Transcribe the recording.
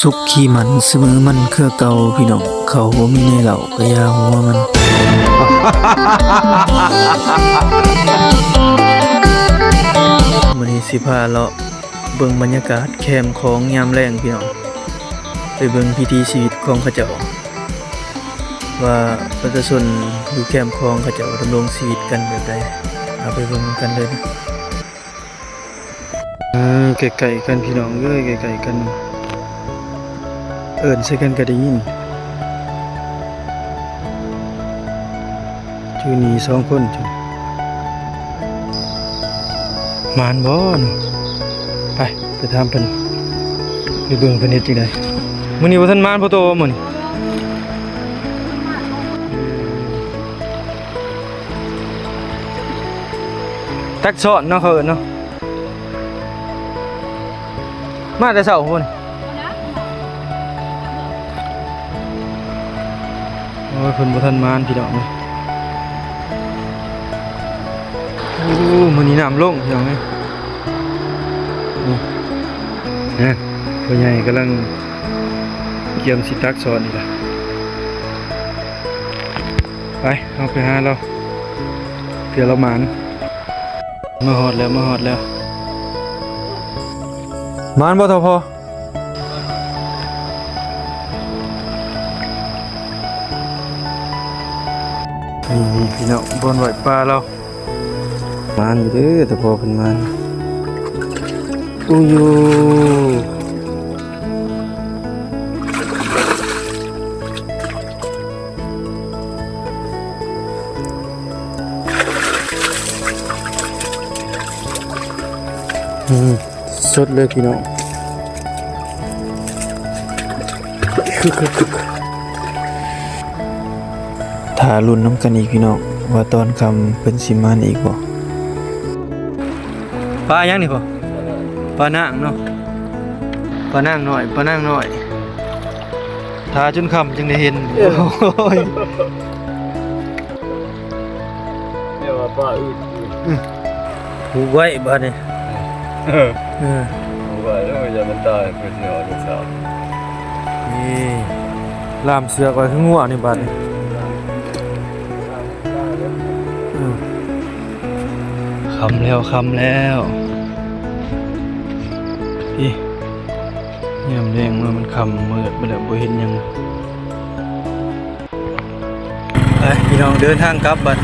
ສຸກຂີ້ມັນສະເໝີມັນຄືເກົ່າພີ່ນ້ອງ, ເຂົາບໍ່ມີໃນເຫຼົ້າກະຢ່າຫົວມັນ. ມື້ນີ້ຊິພາເລາະເບິ່ງບັນຍາກາດແຄມຂອງຍາມແລງພີ່ນ້ອງ, ໄປເບິ່ງວິຖີຊີວິດຂອງເຂົາເຈົ້າ ວ່າປະຊາຊົນຢູ່ແຄມຂອງເຂົາເຈົ້າດຳລົງຊີວິດກັນແບບໃດ, ເຮົາໄປເບິ່ງນຳກັນເລີຍ. ເອີ ໃກ້ໆກັນພີ່ນ້ອງເອີຍ ໃກ້ໆກັນ, ເອີ້ນໃສ່ກັນກະໄດ້ຍິນ. ຢູ່ນີ້ສອງຄົນ ໝານບໍ່ເນາະ? ໄປ ໄປຖາມເພິ່ນ ໄປເບິ່ງເພິ່ນເຮັດຈັ່ງໃດ. ມື້ນີ້ບໍ່ທັນໝານພໍໂຕບໍ່ມື້ນີ້? ຕັກຊ້ອນເນາະ ເຂົາເອີ້ນເນາະ. ມາແຕ່ເຊົ້າພຸ້ນ. ໂອ້ຍ ເພິ່ນບໍ່ທັນມານພີ່ນ້ອງເອີຍ. ໂອ້ ມື້ນີ້ນ້ຳລົງພີ່ນ້ອງເອີຍ. ນີ້ ນະ ພໍ່ໃຫຍ່ກຳລັງກຽມຊິຕັກຊ້ອນນີ້ລະ. ໄປ ເຮົາໄປຫາລາວ ເພື່ອລາວໝານ. ມາຮອດແລ້ວ ມາຮອດແລ້ວ. ໝານບໍ່ ທ້າວພໍ່? ນີ້ ນີ້ພີ່ນ້ອງ ບ່ອນໄຫວ້ປາລາວ. ໝານຢູ່ເດີ ທ້າວພໍ່ເພິ່ນໝານ. ໂອ້ໂຫ. ອືມ ສົດເລີຍພີ່ນ້ອງ. ຖ້າລຸ້ນນຳກັນອີກພີ່ນ້ອງ ວ່າຕອນຄ່ຳເພິ່ນຊິມາອີກບໍ່. ປາຫຍັງນີ້ພໍ່? ປານາງເນາະ ປານາງນ້ອຍ ປານາງນ້ອຍ. ຖ້າຈົນຄ່ຳຈຶ່ງໄດ້ເຫັນ. ໂອ້ຍ ແຕ່ວ່າປາອື່ນ ອືມ ຜູກໄວ້ບາດນີ້. ເອີ ຜູກໄວ້ແລ້ວ ຢ່າມັນຕາຍ ເພິ່ນຊິເອົາລູກສາວ. ນີ້ ລ່າມເຊືອກໄວ້ຄືງົວນີ້ບາດນີ້. ອືມ ຄ່ຳແລ້ວ ຄ່ຳແລ້ວ. ອີ ຍາມແລງມາມັນຄ່ຳມືດໄປແລ້ວ ບໍ່ເຫັນຫຍັງ. ໄປພີ່ນ້ອງ ເດີນທາງກັບບັດ.